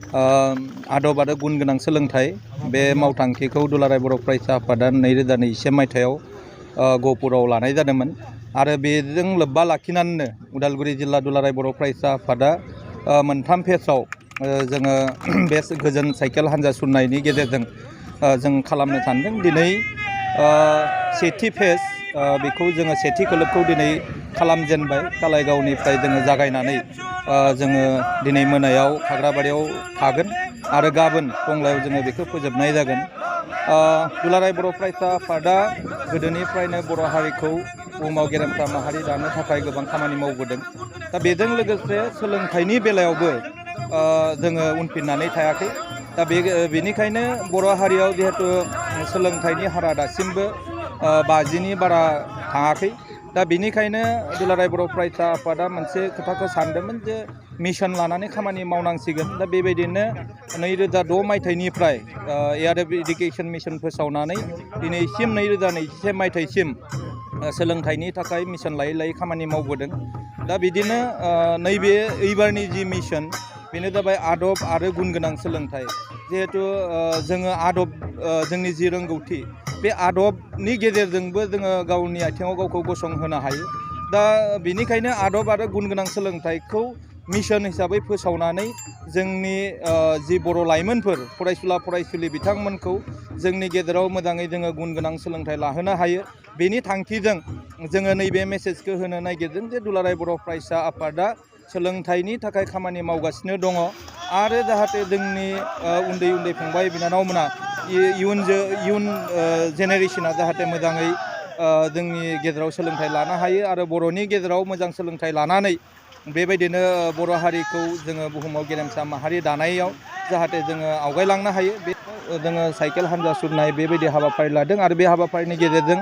आदब आरो गुन गोनां सोलोंथाइ बे मावथांखिखौ दुलाराय बर' फरायसा आफादा 2021 मायथाइयाव गहपुराव लानाय जादोंमोन आरो बेजों लोब्बा लाखिनानैनो उदालगुरि जिल्ला दुलाराय बर' फरायसा आफादा मोनथाम फेजआव जोङो बे गोजोन साइकेल हान्जा सुरनायनि गेजेरजों जों खालामनो सानदों। दिनै सेथि फेज बेखौ जोङो सेथि खोलोबखौ दिनै खालामजेनबाय। कालाइगावनिफ्राय जोङो जागायनानै जोङो दिनै मोनायाव खाग्राबारियाव थागोन आरो गाबोन टंलायाव जोङो बेखौ फोजोबनाय जागोन। दुलाराय बर' फरायसा आफादा गोदोनिफ्रायनो बर' हारिखौ बुहुमाव गेरेमसा माहारि दानो थाखाय गोबां खामानि मावबोदों। दा बेजों लोगोसे सोलोंथाइनि बेलायावबो जोङो उनफिननानै थायाखै। दा बेनिखायनो बर' हारियाव जिहेथु सोलोंथाइनि हारा दासिमबो 50नि बारा थाङाखै। दा बेनिखायनो दुलाराय बर' फरायसा आफादा मोनसे खोथाखौ सानदोंमोन जे मिशन लानानै खामानि मावनांसिगोन। दा बेबायदिनो 2006 मायथाइनिफ्राय एयार इडुकेसन मिशन फोसावनानै दिनैसिम 2021 मायथाइसिम सोलोंथाइनि थाखाय मिशन लायै लायै खामानि मावबोदों। दा बिदिनो नैबे एबारनि जि मिशन बेनो जाबाय आदब आरो गुन गोनां सोलोंथाइ। जिहेथु जोङो आदब जोंनि जि रोंगौथि बे आदबनि गेजेरजोंबो जोङो गावनि आथिङाव गावखौ गसंहोनो हायो। दा बेनिखायनो आदब आरो गुन गोनां सोलोंथाइखौ मिशन हिसाबै फोसावनानै जोंनि जि बर' लाइमोनफोर फरायसुला फरायसुलि बिथांमोनखौ जोंनि गेजेराव मोजाङै जोङो गुन गोनां सोलोंथाइ लाहोनो हायो। बेनि थांखिजों जोङो नैबे मेसेजखौ होनो नागिरदों जे दुलाराय बर' फरायसा आफादा सोलोंथाइनि थाखाय खामानि मावगासिनो दङ आरो जाहाथे जोंनि उन्दै उन्दै फंबाय बिनानावमोना इयुन जेनेरेशना जाहाथे मोजाङै जोंनि गेजेराव सोलोंथाइ लानो हायो आरो बर'नि गेजेराव मोजां सोलोंथाइ लानानै बेबायदिनो बर' हारिखौ जोङो बुहुमाव गेरेमसा माहारि दानायाव जाहाथे जोङो आवगायलांनो हायो। बे जोङो साइकेल हान्जा सुरनाय बेबायदि हाबाफारि लादों आरो बे हाबाफारिनि गेजेरजों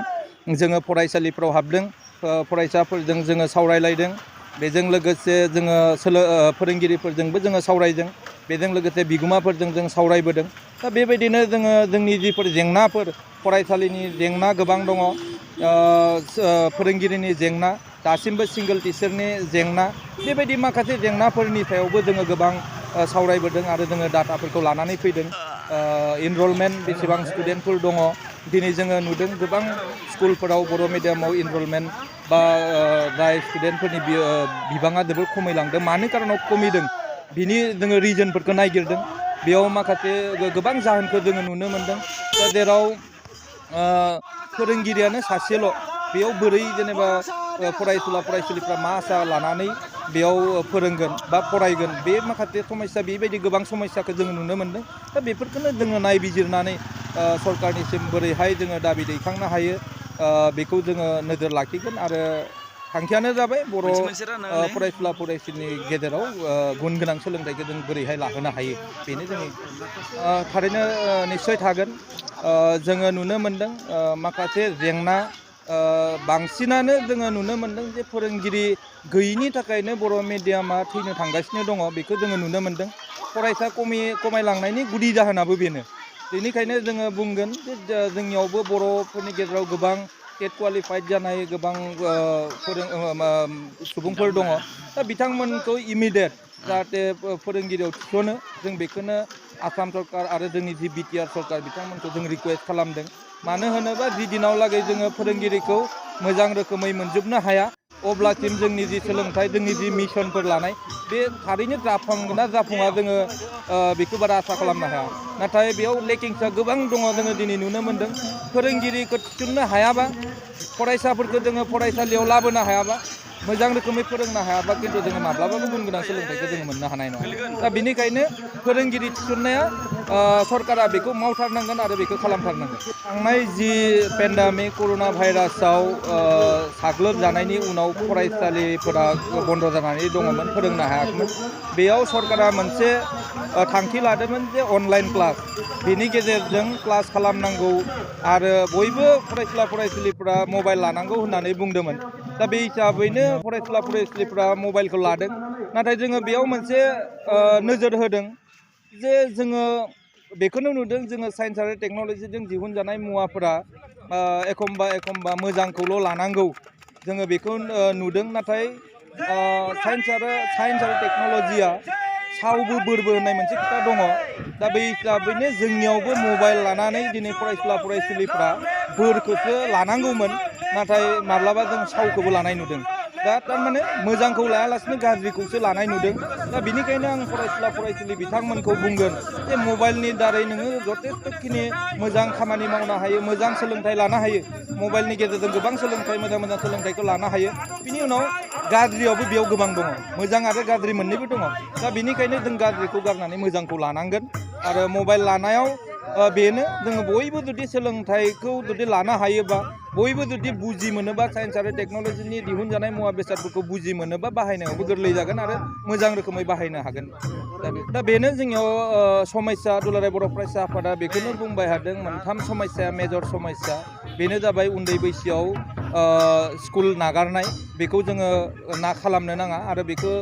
जोङो फरायसालिफ्राव हाबदों, फरायसाफोरजों जोङो सावरायलायदों। बेजों लोगोसे जोङो फोरोंगिरिफोरजोंबो जोङो सावरायदों। बेजों लोगोसे बिगोमाफोरजों जों सावरायबोदों। दा बेबायदिनो जोङो जोंनि जिफोर जेंनाफोर फरायसालिनि जेंना गोबां दङ, फोरोंगिरिनि जेंना, दासिमबो सिंगोल टिचारनि जेंना, बेबायदि माखासे जेंनाफोरनि सायावबो जोङो गोबां सावरायबोदों आरो जोङो डाटाफोरखौ लानानै फैदों। इनरलमेन्ट बेसेबां स्टुडेन्टफोर दङ दिनै जोङो नुदों गोबां स्कुलफोराव बर' मिडियामाव इनरलमेन्ट बा जाय स्टुडेन्टफोरनि बिबाङा जोबोर खमायलांदों। मानि कारनाव खमिदों बिनि जोङो रिजनफोरखौ नायगिरदों। बेयाव माखासे गोबां जाहोनखौ जोङो नुनो मोनदों। दा जेराव फोरोंगिरियानो सासेल' बेयाव बोरै जेनेबा फरायसुला फरायसुलिफ्रा मा आसा लानानै बेयाव फोरोंगोन बा फरायगोन, बे माखासे समस्या बेबायदि गोबां समस्याखौ जोङो नुनो मोनदों। दा बेफोरखौनो जोङो नायबिजिरनानै सरकारनिसिम बोरैहाय जोङो दाबि दैखांनो हायो बेखौ जोङो नोजोर लाखिगोन आरो थांखियानो जाबाय बर' फरायसुला फरायसुलिनि गेजेराव गुन गोनां सोलोंथाइखौ जों बोरैहाय लाहोनो हायो, बेनो जोंनि थारैनो निस्सय थागोन। जोङो नुनो मोनदों माखासे जेंना, बांसिनानो जोङो नुनो मोनदों जे फोरोंगिरि गैयिनि थाखायनो बर' मिडियामा थैनो थांगासिनो दङ, बेखौ जोङो नुनो मोनदों। फरायसा खमायलांनायनि गुदि जाहोनाबो बेनो। बेनिखायनो जोङो बुंगोन जे जोंनियावबो बर'फोरनि गेजेराव गोबां टेट क्वालिफाइड जानाय गोबां सुबुंफोर दङ। दा बिथांमोनखौ इमिडियेट जाहाथे फोरोंगिरियाव थिसनो, जों बेखौनो आसाम सरकार आरो जोंनि जि बिटिआर सरकार बिथांमोनखौ जों रिकुवेस्ट खालामदों। मानो होनोबा जि दिनावलागै जोङो फोरोंगिरिखौ मोजां रोखोमै मोनजोबनो हाया अब्लासिम जोंनि जि सोलोंथाइ, जोंनि जि मिशनफोर लानाय बे थारैनो जाफुंगोन ना जाफुङा जोङो बेखौ बारा आसा खालामनो हाया। नाथाय बेयाव लेकिंसा गोबां दङ। जोङो दिनै नुनो मोनदों फोरोंगिरिखौ थिसननो हायाबा, फरायसाफोरखौ जोङो फरायसालियाव लाबोनो हायाबा, मोजां रोखोमै फोरोंनो हायाबा खिन्थु जोङो माब्लाबाबो गुन गोनां सोलोंथाइखौ जोङो मोननो हानाय नङा। दा बेनिखायनो फोरोंगिरि थिसननाया सरकारा बेखौ मावथारनांगोन आरो बेखौ खालामथारनांगोन। थांनाय जि पेन्डामिक कर'ना भाइरासाव साग्लोबजानायनि उनाव फरायसालिफोरा बन्द' जानानै दङमोन, फोरोंनो हायाखैमोन। बेयाव सरकारा मोनसे थांखि लादोंमोन जे अनलाइन क्लास, बेनि गेजेरजों क्लास खालामनांगौ आरो बयबो फरायसुला फरायसुलिफ्रा मबाइल लानांगौ होननानै बुंदोंमोन। दा बे हिसाबैनो फरायसुला फरायसुलिफ्रा मबाइलखौ लादों। नाथाय जोङो बेयाव मोनसे नोजोर होदों जे जोङो बेखौनो नुदों, जोङो साइन्स आरो टेक्न'लजिजों दिहुनजानाय मुवाफोरा एखमबा मोजांखौल' लानांगौ, जोङो बेखौ नुदों। नाथाय साइन्स आरो टेक्न'लजिया सावबो बोरबो होननाय मोनसे खोथा दङ दा बै हिसाबैनो जोंनियावबो मबाइल लानानै दिनै फरायसुला फरायसुलिफ्रा बोरखौसो लानांगौमोन नाथाय माब्लाबा जों सावखौबो लानाय नुदों दा थारमाने मोजांखौ लायालासिनो गाज्रिखौसो लानाय नुदों दा बेनिखायनो आं फरायसुला फरायसुलि बिथांमोनखौ बुंगोन जे मबाइलनि दारै नोङो जथेस्थ'खिनि मोजां खामानि मावनो हायो मोजां सोलोंथाइ लानो हायो मबाइलनि गेजेरजों गोबां सोलोंथाइ मोजां मोजां सोलोंथाइखौ लानो हायो बिनि उनाव गाज्रियावबो बेयाव गोबां दङ मोजां आरो गाज्रि मोननैबो दङ दा बेनिखायनो जों गाज्रिखौ गारनानै मोजांखौ लानांगोन आरो मबाइल लानायाव बेनो जोङो बयबो जुदि सोलोंथाइखौ जुदि लानो हायोबा बयबो जुदि बुजि मोनोबा साइन्स आरो टेक्न'लजिनि दिहुनजानाय मुवा बेसादफोरखौ बुजि मोनोबा बाहायनायावबो गोरलै जागोन आरो मोजां रोखोमै बाहायनो हागोन दा बेनो जोंनियाव समस्या दुलाराय बर' फरायसा आफादा बेखौनो बुंबाय हादों मोनथाम समस्या मेजर समस्या बेनो जाबाय उन्दै बैसोआव स्कुल नागारनाय बेखौ जोङो खालामनो नाङा आरो बेखौ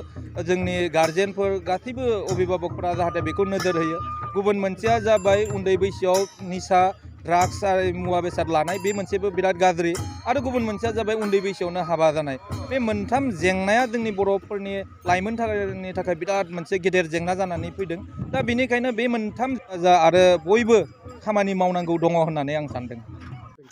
जोंनि गार्जेनफोर गासैबो अभिभाबकफोरा जाहाथे बेखौ नोजोर होयो गुबुन मोनसेया जाबाय उन्दै बैसोआव निसा ड्राग्स आरो मुवा बेसाद लानाय बे मोनसेबो बिराद गाज्रि आरो गुबुन मोनसेया जाबाय उन्दै बैसोआवनो हाबा जानाय बे मोनथाम जेंनाया जोंनि बर'फोरनि लाइमोनफोरनि थाखाय बिराद मोनसे गेदेर जेंना जानानै फैदों दा बेनिखायनो बे मोनथाम आरो बयबो खामानि मावनांगौ दङ होननानै आं सानदों